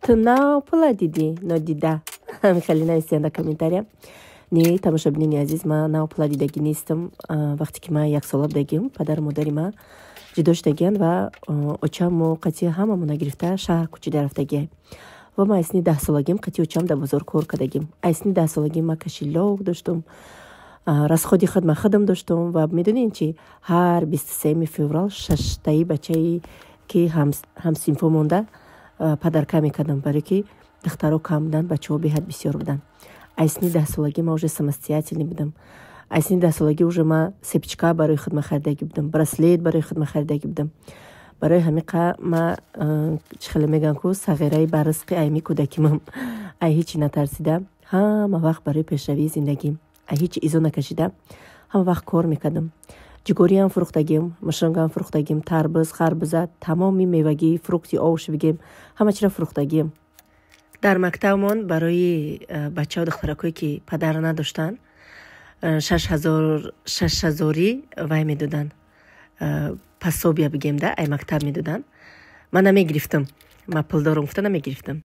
Ту нав пула дидӣ, нодида. Хеле нависиян дар комментария. Не, тамошобинони азиз, ман нав пула дидагӣ нестам. Вақте ки ман 1 сола будагим, падару модари ман ҷудо шудагиянд ва очаммо қатъи ҳамамона гирифта, шаҳр кӯчида рафтагия. Ва ман айсни 10 солагим қатъи очам дар бозор кор кардагим. Айсни 10 солагим ман кошелёк доштум, расходи худ ман худам доштум. Ва медонед чи? Ҳар 23-юми феврал шаштаи бачаи ки ҳамсинфо монда подарка мекардам, барое ки духтаро кам буданд, бачаҳо беҳад бисёр буданд. Айсни 10 солагӣ ман уже самостоятельный будам. Айсни 10 солагӣ уже ман цепочка барои худ ман харидагӣ будам, браслет барои худ ман харидагӣ будам. Барои ҳамиқа ма, чӣ хеле мегӯям ку, сағираи баризқи айми кӯдакимам, ай ҳечи натарсида, ҳама вақт барои пешравии зиндагӣ, ай ҳечи изо накашида, ҳама вақт кор мекардам. Ҷугориам фурӯхтагим, мушонгам фурӯхтагим, тарбуз, харбуза, тамоми мевагӣ, фрукты, овощи бигем, ҳама чиро фурӯхтагим. Дар мактабмон барои бачаҳо, духтаракое ки падар надоштанд, 6 ҳазорӣ вай медоданд, пособия бигем да, ай мактаб медоданд. Ман намегирифтам, ман пул дорам гуфта намегирифтам.